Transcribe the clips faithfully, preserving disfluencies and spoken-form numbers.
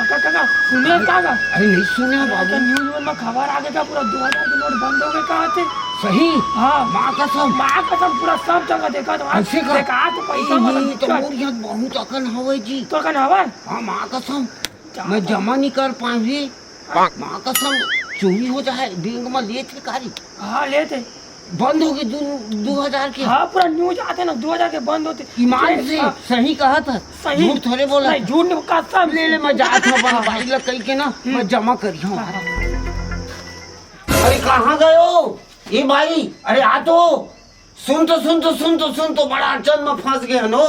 का, का, का? सुने का, का? अरे, नहीं सुने, बाबू। तो news में खबर आ गया, पूरा दो हजार के नोट बंद हो गए, कहा थे? सही? हाँ। माँ कसम। माँ कसम, पूरा सब जगह देखा था। ऐसे का? देखा तो पैसा ए, मतलब नहीं, तो मोर यहाँ बहुत अकन हवे जी। तो अकन हवे? हाँ, माँ कसम। मैं जमा नहीं कर पाए। माँ कसम, चोरी हो जाए, बैंक में लेथे कारी। हाँ, लेथे। बंद होगे दू, दू हजार के। हाँ, पूरा news आथे ना, दू हजार के बंद होथे। ईमान से, हाँ। सही कहा था। सही। झूठ थोड़े बोला नहीं, था। झूठ नहीं, कसम। ले, ले, मैं जात हूँ, अपन हाँ। भाई ला कही के ना, हम्म। मैं जमा करी हूँ। हाँ, हाँ। अरे, कहाँ गए हो? ए भाई, अरे, आ तो। सुन तो, सुन तो, सुन तो, सुन तो, बड़ा अड़चन में फंस गए हन ओ।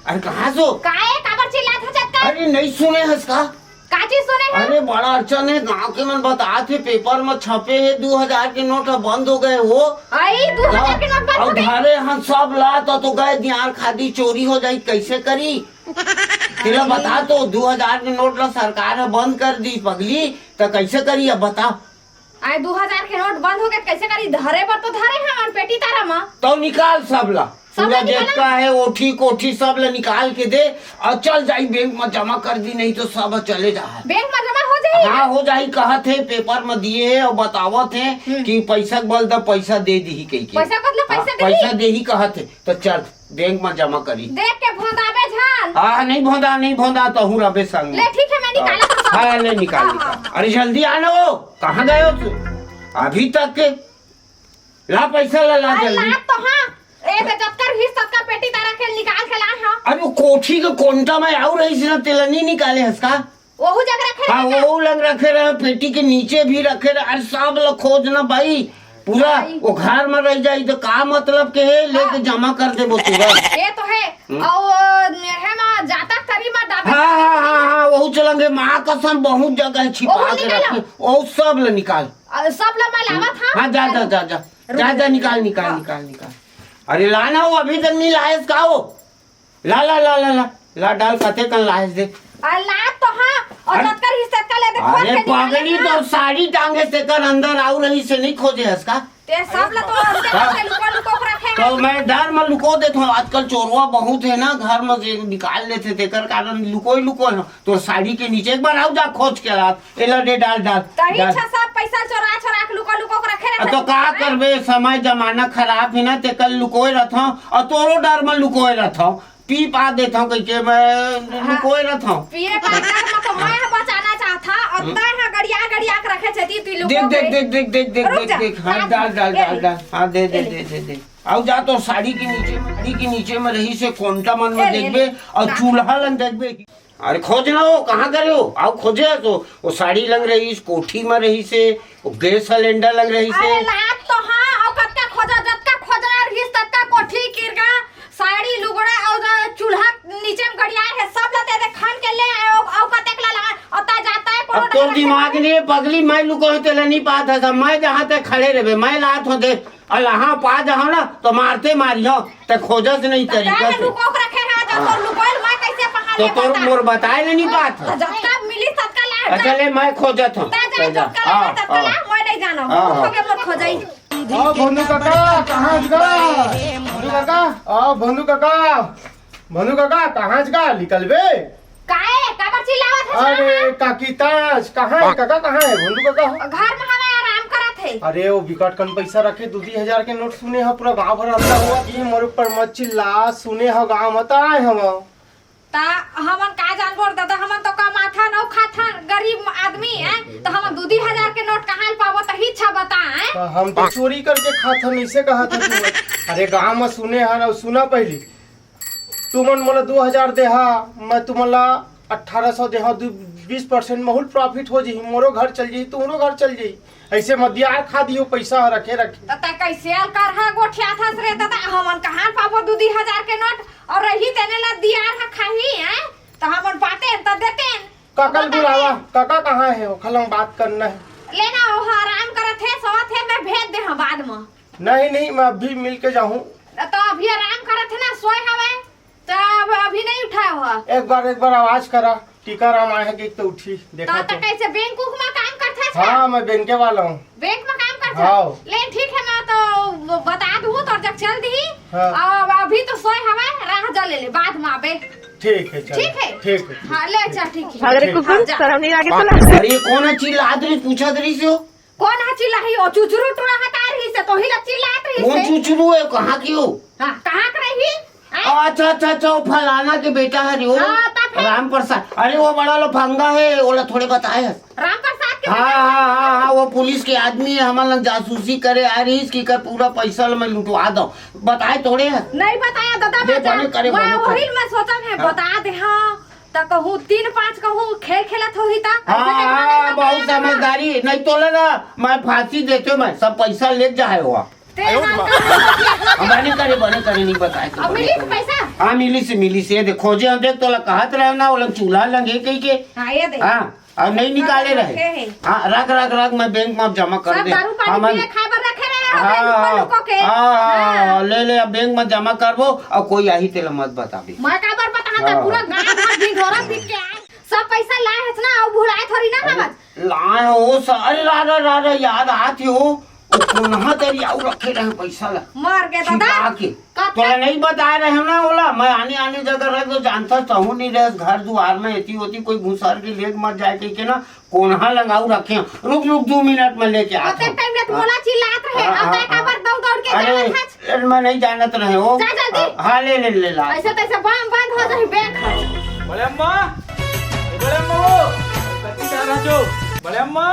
अरे, कहाँ सो? काहे, काबर चिल्लात हस जतका? अरे, नहीं सुने हस का? का चीज सुने हस? अरे, बड़ा अड़चन हे, गांव के मन बतात हे, paper में छपे हे, दू हजार के नोट ह बंद हो गए हो। आई, दू हजार के नोट बंद हो गए? अउ धरे हन सब ला, तो, तो गए दियार खादी चोरी हो जाई, कैसे करी? तेला बता तो, दू हजार के नोट ला सरकार ह बंद कर दी पगली, त कैसे करी अब बता? आए, दू हजार के नोट बंद हो गए, कैसे करी? धरे बर तो धरे हवन पेटी तारा म। तो निकाल सब ला। सब पूरा ला निकाल। जेतका हे, ओठी कोठी सब ला निकाल के दे अउ चल जाई बैंक म जमा कर दी, नहीं तो सब चले जाही। बैंक म जमा हो जाही? हाँ, हो जाही, कहत हे, paper म दिए हे अउ बतावत हे हम्म। कि पैसा के बल द, पैसा दे दिही कहिके। पैसा के बदला हाँ, पैसा देही? पैसा देही कहत हे, तो चल बैंक म जमा करी। देख के भोंदाबे झन। हाँ, नहीं भोंदा, नहीं भोंदा, तहूँ रबे संग। ले, ठीक है, मैं निकालत हूँ सब। हाँ, ले निकाल, हाँ, निकाल। हाँ। अरे जल्दी आ ना वो, कहाँ गए हो तू? अभी तक के। ला पैसा ला, ला अरे जल्दी। ला तो हाँ। ए, बे, जतका रहिस, ततका पेटी तारा के निकाल के लाए हँव। अरे वो कोठी के कोंटा में आऊ रहिस ना, तेला नहीं निकाले हस का? ओहू जग रखे हाँ, रहे का? ओहू लंग रखे रहे, पेटी के नीचे भी रखे रहे। अरे सब ल खोज ना भाई, पूरा भाई। वो घर में रह जाई तो का मतलब के हे, लेके हाँ। जमा कर देबो तुरंत। ये तो है। हम्म। अउ नेहे में जातक तरी में दादा हाँ, हाँ, हाँ, हाँ, ओहू चलंगे। माँ कसम, बहुत जगह छिपा ओहू के निकालो। रखे, ओहू सब ल निकाल। अरे सब ल मैं लावत हँव। हाँ, जा, जा, जा, जा। रुक जा, जा, जा। निकाल, निकाल, हाँ। निकाल, निकाल। अरे ला ना, वो अभी तक नहीं लायस का हो? ला, ला, ला, ला, ला, ला, डाल, कते कन लायस दे। अरे ला तो हाँ, अउ अरे, जतका रहिस ततका ले दे, खोज अरे के निकाले पगली, ना। तो साड़ी टांगे तेकर अंदर आऊ रहिस से नहीं खोजे हस का? ते सब ला तो अंदर हाँ। से लुको लुको के रखे तो हैं। मैं डर में लुको देत हँव, आजकल चोरवा बहुत हे ना, घर में से निकाल लेथे, तेकर कारण लुकोय लुकोय हँव। तोर साड़ी के नीचे एक बार आऊ जा खोज के ला, एला दे डाल, डाल, तही डाल। छह सौ पैसा चोरा, चोरा के लुका, लुका के रखे आ, रहथे। तो का करबे, समय जमाना खराब हे ना, तेकर लुकोय रथंव, अउ तोरो डर म लुकोय रथंव, पी पा देथंव कहिके मैं हाँ। लुकोय रथंव। पिए पाए डर म तो मैं ह बचाना चाहथा, अउ हम्म। तैं ह गड़िया, गड़िया के रखे छे, ती, ती लुको देख, देख, के। देख, देख, देख, देख, रुक देख, जा, देख, हाँ, डाल, डाल, ये डाल, ले। डाल, हाँ, दे, दे, ये ले। दे, दे, दे। आऊ जा तो साड़ी के नीचे म, साड़ी के नीचे म रहिसे, कोंटा मन म ये ले, देखबे, ले। अउ ना। चूल्हा लन देखबे। अरे खोज ना हो, कहाँ करे हो? आऊ खोजे तो, वो साड़ी लंग रहिस, कोठी म रहिसे, वो गैस सिलेंडर लंग रहिसे। अरे लात तो हाँ, अउ कतका खोजा, जतका खोजना रहिस, ततका कोठी किरगा, साड़ी लुगड़ा अउ जो चूल्हा नीचे म गड़ियाए हे, सब ल ते दे खन के ले आए, अउ, अउ कतेक ला लगा, अउ ता जाता है, अब कोनो तोर डर दिमाग नहीं है, पगली, मैं लुको है, तेला नहीं पात है, सब मैं जहाँ ते खड़े रहबे, मैं लात हो दे। अउ यहाँ पा जाओ ना, तो मारते मारियो, ते खोजस नहीं त तरीका तैं से। लुको के रखे रहा, जब हाँ। तोर लुकोइल मैं कैसे पहा तो ले तोर बता? मोर बताए ले नहीं बात। तो जतका मिली, ततका ला, अच्छा, जा। ले, मैं खोजत हूँ। तैं जा, चल जा। जतका ला, हाँ, ततका हाँ। ला, मैं नहीं जानो। हाँ, हाँ। खोगे मोर खोजई। आओ, भोंदू काका, कहाँ हस गा? भोंदू काका, आओ, भोंदू काका। भोंदू काका, कहाँ हस गा? निकलबे? काहे? काबर चिल्लावत हस अरे, गा? काकी ताज, कहाँ हे? काका कहाँ हे? भोंदू काका? घर म हवे, आराम करत हे। अरे, वो बिकट कन पैसा रखे, दू दी हजार के नोट सुने ह, पूरा गांव भर हल्ला हुआ कि मोर ऊपर मत चिल्ला, सुने ह गांव म त आए हव। त हमन का जानबो रे ददा, हमन तो कमाथन अउ खाथन, गरीब आदमी हे, त हमन दू दी हजार के नोट कहाँ ले पाबो, तही अच्छा बता, हैं? त हम तो चोरी करके खाथन, इसे कहत हन तुमन। अरे, गांव म सुने हन, अउ सुना पहिली, तुमन मोला दू हजार देहा, मैं तुमन ला अट्ठारह सौ देहा, दू, बीस percent महूल profit हो जही, मोरो घर चल जही, तुमरो घर चल जही। ऐसे मदियार खा दियो पैसा ह रखे रखे। त तैं कैसे अलकर ह गोठियाथस रे? त हमन कहाँ पाबो दू दी हजार के नोट? अउ रही तेने ला दियार ह खाही, हैं? त हमन पातेन त देतेन। काका ल बुलावा, काका कहाँ हे? ओखर लंग बात करना हे। लेना, वो आराम करत हे, सोवत हे, मैं भेज दे हूँ बाद म। नहीं, नहीं, मैं अभी मिल के जाहूँ। त अभी आराम करत हे ना, सोए हवे, त अब अभी नहीं उठाए हो। एक बार, एक बार आवाज करा, टीकाराम आए हे कि तो उठी, देखा त, त तो। कैसे बैंक उक म काम करथस का? हाँ, मैं बैंक वाला हूँ। बैंक म काम करथस? हाँ। ले ठीक हे, मैं तो बता दूँ, तोर जग चल दी। हाँ। अब अभी तो सोए हवे, राह जा ले ले, बाद म आबे। ठीक है, चल। ठीक है? ठीक है। हाँ, ले चल, ठीक है। अगर ठीक। कुकुर हाँ, जा। शर्म नहीं लागे तो ला। अरे, ये कौन है चिल्लात रही, पूछत रही से हो? कौन है चिल्लाही? ओ चुचरू टुरा हटा रही से, तो ही ला चिल्लात रही कौन से। चुचरू है, कहाँ की हो? हाँ, कहाँ के रही? आय? अच्छा, अच्छा, अच्छा, वो फलाना के बेटा है रे, वो हाँ, तब है। राम प्रसाद। अरे, वो बड़ा लफंगा है, ओला थोड़े बताए है। राम प्रसाद के हाँ, बेटा? हाँ, हाँ, हाँ, वो पुलिस के आदमी है, हमन ला जासूसी करे आ रही, इसकी कर पूरा पैसा ला मैं लुटवा दो। बताए थोड़े है। नहीं बताया दादा, ले, मैं बने करे, मैं बने करे। वही मैं सोचन है, हाँ। बता दे, हाँ। त कहूँ तीन पाँच कहूँ खेल खेलत होही त, हाँ, ऐसे हाँ, करना हाँ, नहीं बहुत बताया दादा। समझदारी, नहीं तोले ना, मैं फांसी देते मैं, सब पैसा ले जाए हुआ। ते अरे ना बाप। कर। हम बने करे, बने करे, नहीं बताए तो अब बने मिली करे। पैसा? हाँ, मिली से, मिली से, ये देख, खोजे हम देख, तोला कहत रहे ना, वो लोग चूल्हा लंगे कही के। हाँ, ये दे। हाँ, अब नहीं निकाले रहे। रखे है। हाँ, रख, रख, रख, मैं बैंक में जमा कर सब दे। दारू पानी हाँ, मैं पिए खाए बर रखे रहे हो, हाँ, बैंक में हाँ, लुको के। हाँ, हाँ, हाँ। हाँ, ले, ले, अब बैंक में जमा करबो, और कोई आही तेला मत बताबी। मैं काबर बताहा, हाँ। पूरा गांव भर ढिंढोरा पीट के आए। सब पैसा लाए हस ना, अउ भुलाए थोड़ी ना हवस। लाए हो स-, अरे रा, रा, रा, रा, याद आत हो, वो कोनहा तरी अउ रखे रहे पैसा ला। मर गए दादा। छिपा के। कब तोला तक? नहीं बताए रहे ना ओला, मैं आने, आने जगह रख दो, जानता तहूँ नहीं रहे, घर दुआर में एती ओती कोई घुसर के लेके मत जाए कह के ना, कोनहा लंगाऊ रखे हैं। रुक, रुक, दो मिनट में लेके आता ओते हूँ। टाइम ले तो हाँ। मोला चिल्लात रहे, हाँ, अब हाँ, मैं काबर हाँ। दौड़, दौड़ के अरे, जावत हस? अरे, मैं नहीं जानत रहे हो। जा जल्दी। हाँ, ले, ले, ले, ला। ऐसे तैसे बम बंद हो जाही बैंक ह। बड़े अम्मा, ए बड़े अम्मा वो, कति चाह रहा छो? बड़े अम्मा,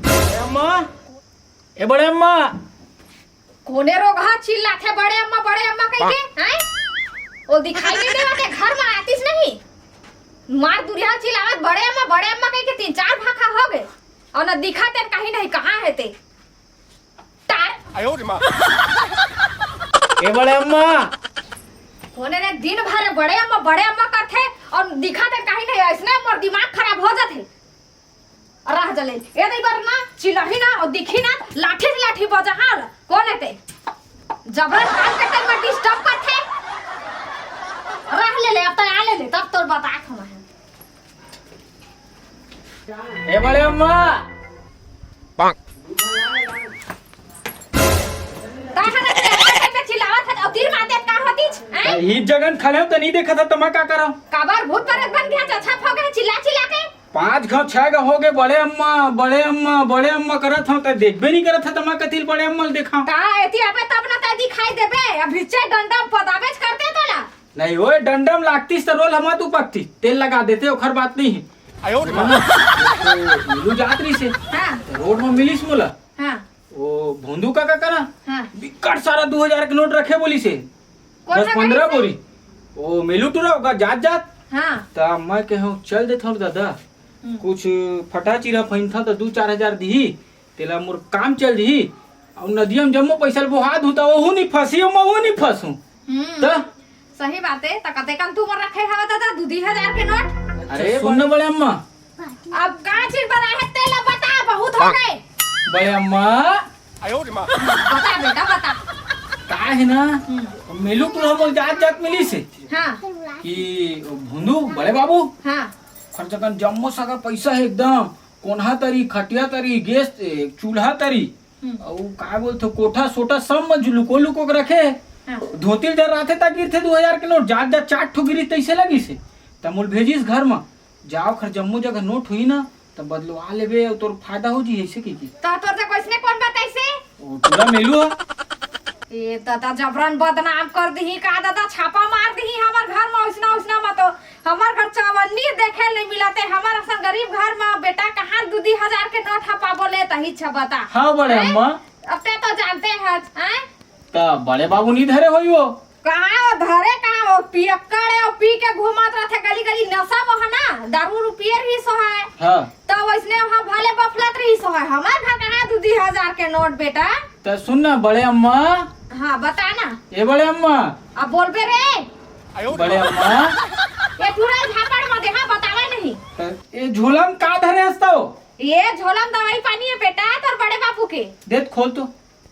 बड़े अम्मा, ए बड़े अम्मा। कोने रोगहा चिल्लाथे बड़े अम्मा, बड़े अम्मा कह के, हैं? वो दिखाई नहीं देवत हे, घर में आतिस नहीं। मार दुरिहा चिल्लावत बड़े अम्मा, बड़े अम्मा कह के तीन चार भाखा हो गए। और न दिखा तेन कहीं नहीं, कहाँ है ते? तार। ए बड़े अम्मा। कोने रे दिन भर बड़े अम्मा, बड़े अम्मा करथे और दिखा तेन कहीं नहीं, ऐसने मोर दिमाग खराब हो जाथे। रह जले, ए दई बर ना, चिल्लाही ना, और दिखी ना, लाठी से लाठी बजा, हाँ, कोन हे ते? जबरन काम के टाइम में डिस्टर्ब करथे। रह ले ले, अब तो आ ले ले, तब तोर बतात हूँ मैं। ए बड़े अम्मा। का हला चिल्लावत हे, अउ तीर मार देत का होतीच, हैं? ई जगन खले हो त नहीं देखत ह, त मैं का करव? काबर भूत प्रेत बन गया, चछा फो गया, चिल्ला चिल्ला के? पाँच घाव छह घाव हो गए, बड़े अम्मा, बड़े अम्मा, बड़े अम्मा करत हव, त देखबे नहीं करत ह, त मैं कथिल बड़े अम्मा ल देखा। का एती आबे तब ना तै दिखाई देबे, अभी चे डंडम पदाबेच करते तोला। नहीं ओए, डंडम लागतीस त रोल हमा तू पकती, तेल लगा देते, ओखर बात नहीं है। आयो रे माँ। तो मिलू जात रही से, हाँ। त रोड में मिलिस मोला। हाँ। वो भोंदू का, का करा? हाँ। बिकट सारा दो हजार के नोट रखे बोली से। कौन दस पन्द्रह बोरी। वो मेलू टुरा होगा जात जात। हाँ। त मैं कहूँ चल देत हूँ दादा, हम्म। कुछ फटा चिरा फैन था त दो चार हजार दिही, तेला मोर काम चल दिही। अउ नदिया में जम्मो पैसा ल बोहा दूँ त ओहू नहीं फंसी, महू नहीं फंसू। हम्म। त? सही बात है, त कते कन तू मोर रखे हवा दादा, दू दी हजार के नोट? अरे सुन न बड़े अम्मा, अब का चीज बनाए है, तेला बता, बहुत हो गए। बड़े अम्मा। आयो रे माँ। बता बेटा, बता। का है ना, हम्म। मेलू टुरा मोर जात जात मिली से। हाँ। कि भुंदू, बड़े बाबू। हाँ। खर्चा कन जम्मो सगा पैसा है एकदम, कोन्हा तरी, खटिया तरी, गैस, ए, चूल्हा तरी। हम्म। अउ का बोलथे, कोठा सोटा सब म लुको लुको के रखे। हाँ। धोती ल डर रहिथे त गिरथे दू हजार के नोट, जात जात चार ठो गिरी तइसे लगिस हे। त मोल भेजिस घर म, जाव खर जम्मो जगह नोट होही ना, त बदलवा लेबे अउ तोर फायदा हो जी, अइसे कहिके। त तोर जग वइसने कोन बताइस हे? ओ टुरा मेलू ह। ए दादा, जबरन बदनाम कर दिही का दादा, छापा मार दिही हमर घर म, ओइसना ओइसना म तो हमर घर चवन्नी देखे ल नइ मिलत हे, हमर असन गरीब घर म बेटा कहाँ दू दी हजार के नोट ह पाबो ले तही छ बता। हाँ बड़े हैं? अम्मा। अब ते तो जानते हस, हैं? त बड़े बाबू नहीं धरे होही वो। कहाँ वो धरे, कहाँ वो पियक्कड़ हे, वो पी के घूमत रहिथे गली गली, नशा म ह ना, दारू उरू पिए रहिस होही। हाँ। त वइसने वहाँ भले बफलत रहिस होही, हमर घर कहाँ दू दी हजार के नोट बेटा? त सुन ना बड़े अम्मा। हाँ, बता ना। ए बड़े अम्मा। अब बोलबे रे। बड़े अम्मा। ए टुरा झापड़ म दे, हाँ, बतावे नहीं। त ए झोला म का धरे हस तव? ए झोला म दवाई पानी हे बेटा, तोर बड़े बाबू के। दे त खोल तो।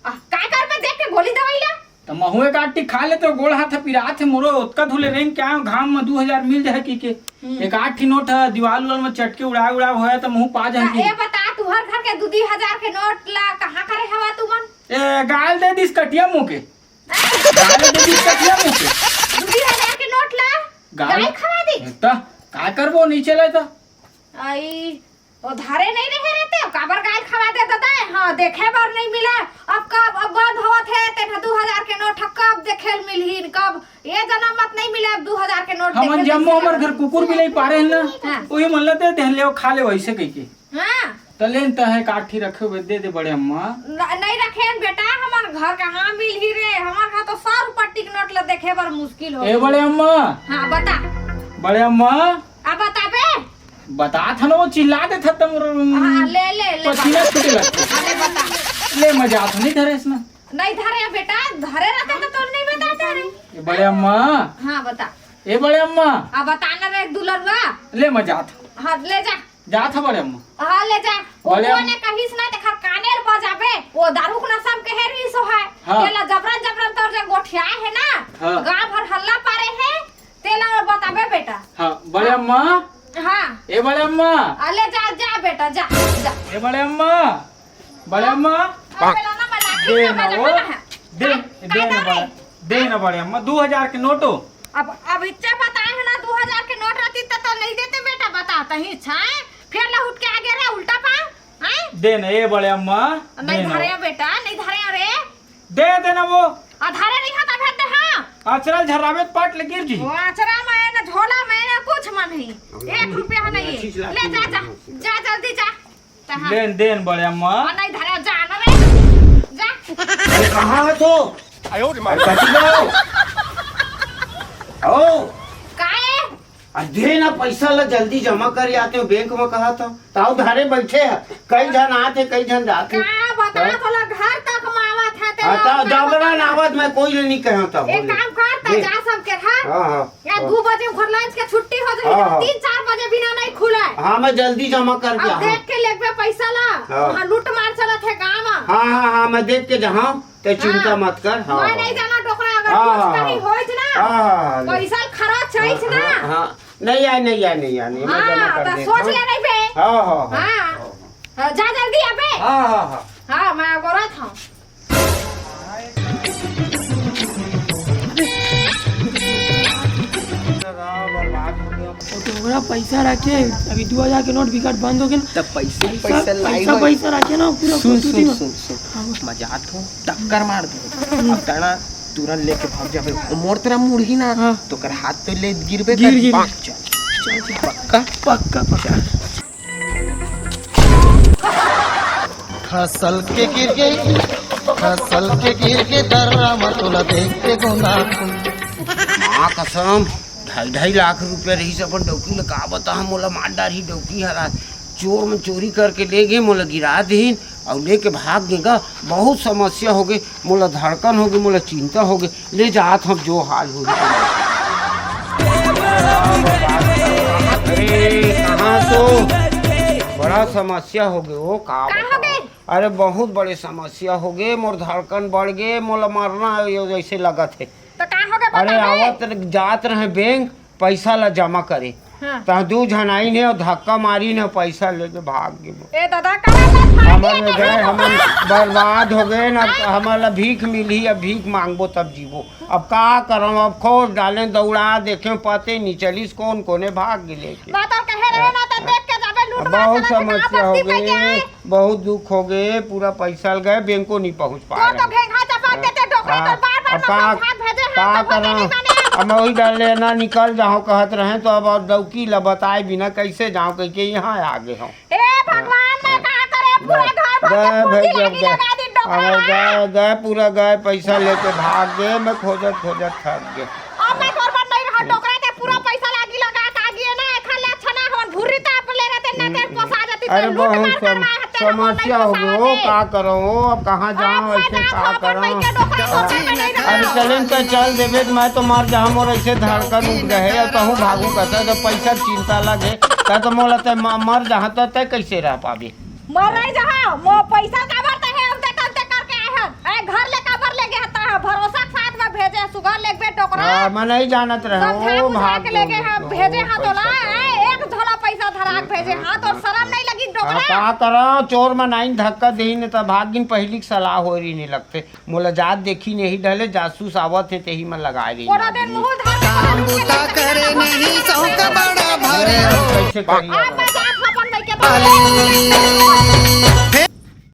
आ, का करबे देख के गोली दवाई ला? त महू एक आध ठी खा लेते, गोड़ हाथ पिरात हे मोरो, ओतका धुले रेंग के आयो, घाम म दू हजार मिल जाए कहिके। हम्म। एक आध ठी नोट ह, दीवाल उवाल म चटके उड़ाए उड़ाए होया, त महू पा जाए त कहिके। ए बता, तुहर घर के दू दी हजार के नोट ला कहाँ करे हवा तुमन? ए, गाल दे दिस कटिया मुँह के। गाल दे दिस कटिया मुँह के। करबो नीचे ले त। आई, ओ धरे नहीं रहे रहते, काबर गाल खवा दे देता है? हाँ, देखे बर नहीं मिला। अब कब, अब बंद होवत है, तेन दू हजार के नोट ह, कब देखे ल मिलही, कब? ये जन्म मत नहीं मिले, अब दू हजार के नोट हमन देखे ल जम्मो मिलही। हमर घर कुकुर भी नहीं पारे हैं ना, हाँ। वही मन लेते देख ले, खा ले वैसे कह के। हाँ। त लेन त है, काठी रखे हुए दे दे बड़े अम्मा। न-, नहीं रखे हैं बेटा, हमर घर कहाँ मिलही रे, हमर घर तो सौ रुपया टिक नोट ल देखे बर मुश्किल हो। ए बड़े अम्मा। हाँ, बता। बड़े अम्मा। अब बताबे? बतात हन, वो चिल्ला देत हन, तम हाँ, ले, ले, ले, पसीना बता। छूटे लगथे। अरे, बता। ले, मैं जात हूँ, नहीं धरे इसने। नहीं धरे बेटा, धरे रहते तो तोर नहीं बताते रे। ए बड़े अम्मा। हाँ, बता। ए बड़े अम्मा। अब बता ना रे, दुलरुआ। ले, मैं जात हूँ। हाँ, ले जा। जात हूँ बड़े अम्मा। हाँ, ले जा। बड़े वो अम्मा। ने कहिस ना, तेखर काने ल बजाबे। वो दारू के नशा में कहे रहिस हो है। हाँ। तेला जबरन, जबरन तोर जन गोठियाए है ना। हाँ। गाँव भर हल्ला पारे है। तेला बताबे बेटा। हाँ, बड़े अम्मा। हाँ। ए बड़े अम्मा। आ, ले जा, जा बेटा, जा, जा। ए बड़े अम्मा, बड़े अम्मा। अब बेला ना, मैं लाठी दे से ना बजा वो, के ना है। दे, हाँ, दे का ना दे? बड़े, दे ना बड़े अम्मा, दू हजार के नोट हो। अब, अब इतने बताए है ना, दू हजार के नोट रहती त, तो नहीं देते बेटा, बता, तही छाए, फिर लहुट के आगे रे, उल्टा पा, हैं? दे ना, ए बड़े अम्मा, नहीं दे ना धरे वो। बेटा, नहीं धरे रे। दे देना वो। अधारे नहीं खाता भेज दे, हाँ। अचरा ल झर्राबे त पाट ले गिर जी। वो अचरा में न झोला में न कुछ मन ही। एक रुपया नहीं है। ले जा, जा, जा जल्दी जा। तहाँ। लेन देन बड़े अम्मा। और नहीं धरे, जा ना रे। जा। अरे कहाँ है तो? आयो रे माँ। अरे कथी ना हो? आओ। काहे? आ दे ना पैसा ला, जल्दी जमा कर आते हो बैंक में, कहा था। ताऊ धारे बैठे है, कई झन आते, कई झन जाते। का बता, हाँ? तोला घर तक मावत है, ते हाँ, लोग ता का जबरन बता? आवत, मैं कोई ले नहीं कहूँ, ता एक बोले। काम कर, ता दे। जा सबके घर। हाँ, हाँ, या हाँ। दू बजे घर लंच के छुट्टी हो जाही, हाँ, हाँ। तीन चार बजे बिना नहीं खुले। हाँ, मैं जल्दी जमा करके अब आऊँ। देख के लेबे पैसा ला, हाँ। वहाँ लूट मार चलत है गाँव में। हाँ, हाँ, हाँ, मैं देख के जहाँ ते चिंता हाँ। मत कर। हाँ, मैं हाँ। नहीं जाना डोकरा, अगर हाँ, कुछ हाँ, कहीं हाँ। होइच ना, हाँ, हाँ, हाँ, पैसा खर्च होइच हाँ, ना। हाँ, हाँ। नहीं आए, नहीं आए, नहीं आए, नहीं, मैं जमा हाँ, कर तो देता सोच हूँ। ले नहीं बे। हाँ, हाँ, हाँ। हाँ। हाँ, जा जल्दी अबे। हाँ, हाँ, हाँ। हाँ, मैं गोरत हूँ। तो ओकरा पैसा रखे, अभी दू हजार के नोट बिकट बंद हो गए ना। तब पैसे, पैसा, पैसा लाई पैसा, भाई। पैसा रखे ना, पूरा सुन, कुछ सुन, नहीं। सुन, सुन। हाँ, बोल। मैं जात हूँ, टक्कर मार दूँ। हम्म। अब तना तुरंत लेके भाग जाबे। वो मोर तरह मुड़ही ना, हाँ। तो कर हाथ तो ले गिरबे गिर, कर। गिर। चल। चल, चल। पक्का? पक्का, पक्का। चल। खसल के गिर गे, खसल के गिर गे, दर्रा म तोला देख के गोंदा फूल। माँ कसम, ढाई ढाई लाख रुपया रहिस अपन डौकी ल, का बता, मोला मार डारही डौकी हर आज। चोर मन चोरी करके ले गे, मोला गिरा देहिन अउ लेके भाग गे गा। बहुत समस्या हो गे, मोला धड़कन हो गे, मोला चिंता हो गे। ले जात हम जो हाल होही। अरे, कहाँ तो बड़ा समस्या हो गे, ओ का का हो बताओ? गे? अरे, बहुत बड़े समस्या हो गे, मोर धड़कन बढ़ गे, मोला मरना हे, यो जैसे लगत हे। तो का हो गे, अरे, बता बे। आवत जात रहे बैंक, पैसा ला जमा करे। हाँ। तहाँ दू झन आइन हे अउ धक्का मारिन हे, पैसा लेके भाग गे। ए दादा, का बात हमन भागे में नहीं गए, हो? हमन बर्बाद हो गए ना, हाँ। हमन ला भीख मिलही, अब भीख मांगबो तब जीबो। अब का करम, अब खोज डालेन, दौड़ा देखेन, पते नहीं चलिस कोन कोने भाग गे लेके। बात और कहे रहे ना, तो देख के जाबे, लूट अब मार बहुत चला के कहाँ समस्या हो बस्ती पे गई। गए? बहुत दुख हो गए, पूरा पैसा ल गए, बैंको नहीं पहुंच पाए तो रहे। घेंघा चपा हाँ। देते डोकरे हाँ। तो बार-बार अब का, नौकर भाग भेजे हैं, का तो होते करं? नहीं बने। अब मैं वही डर ले ना निकल जाऊं कहत रहे तो अब डौकी ल बताए बिना कैसे जाऊं कह के यहाँ आ गए हूँ। ए भगवान, मैं का करे, पूरा हाँ। घर भर के गए पूंजी भाई, लागी गए। लगा दी डोकरा। अब गए, गए, पूरा गए, पैसा लेके भाग गए, मैं खोजत खोजत थक गए। अब मैं तोर बर नहीं रहा, डोकरा के पूरा पैसा लागी लगा के आगी है ना, एखर ले अच्छा ना हो, भुर्री ताप ले रहते ना, तेरे पोसा जाती, अरे तो लूट बहुत मार सम-, करवाए हते, समस्या हो गई हो, का करो हो, अब कहाँ जाओ, ऐसे का करो? अरे चलें तो चल देबे, मैं तो मर जाऊँ, मोर ऐसे धड़कन उठ गए, अब कहूँ भागू कहता, जब पैसा चिंता लगे, तब तो मोला ते म-, मर जहाँ तो तय कैसे रह पाबे? मर नहीं जहाँ, मो पैसा काबर ते है, अंते तंते करके आए हैं। ए, घर ले काबर ले गया था? भरोसा के साथ में भेजे, सुगर ले बे डोकरा। हाँ, मैं नहीं जानत रहे। समझा बुझा के ले गए हैं, भेजे हाँ तोला। ए, एक झोला पैसा धरा के भेजे हाँ, तो शर्म नहीं लगी डोकरा? हाँ, का करा, चोर मन आइन धक्का देही ने त भागिन, पहली के सलाह हो रही नहीं लगते। मोला जात देखी नहीं डले, जासूस आवत हे, तेही मन लगाए गई। पूरा दिन मुंह धार के काम बूता करे नहीं, सौंक बड़ा भरे। ठीक कही अब मैं जात हूँ अपन लइके बाहर।